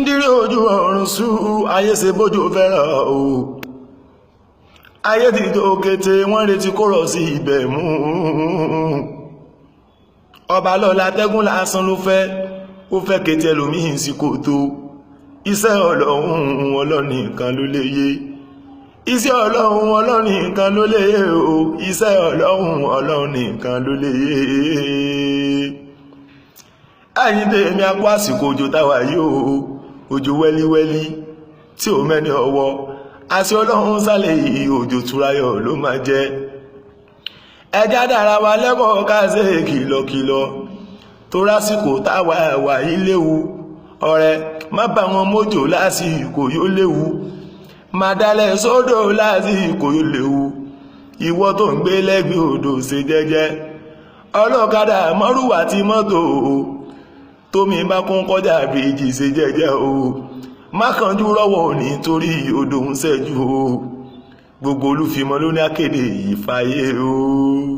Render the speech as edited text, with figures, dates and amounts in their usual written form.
Ń dírí ojú ọ̀run sú ayé ṣe bójú fẹ́ràn o. Ayé ti tó kété, wọ́n retí kó rọ̀ sí ibẹ̀ mú. Ọba lọ́la tẹ́gùn lásán ló fẹ́, ó fẹ́ kété ẹlòmíín sí kòtò. Iṣẹ́ Ọlọ́run, Ọlọ́run nìkan ló lè yé. Iṣẹ́ Ọlọ́run, Ọlọ́run nìkan ló lè yé o. Iṣẹ́ Ọlọ́run, Ọlọ́run nìkan ló lè yé. Ẹ̀yin tèmi, apá àsìkò òjò táwa yìí o, òjò wẹ́líwẹ́lí tí ò mẹ́ni ọwọ́ àti Ọlọ́run sálẹ̀ yìí, òjò túrayọ̀ ló máa jẹ́. Ẹjá dára wa lẹ́kọ̀ọ́, ká ṣe kìlọ̀kìlọ̀ tó rásìkò táwa wà yìí léwu. Ọ̀rẹ́, má bá wọn mójò lásìkò yóò léwu, má dalẹ̀ sódò lásìkò yóò léwu. Ìwọ tó ń gbé lẹ́gbẹ̀ẹ́ odò, ṣe jẹ́jẹ́. Ọlọ́kadà, mọ́rùwà tí mọ́tò tómi bá kún kọjá bíríjì, ṣe jẹ́jẹ́ o. Má kánjú rọ́wọ́ nítorí odò ń ṣẹ́jú o. Gbogbo olúfimọ́ ló ní akéde ìfàyè o.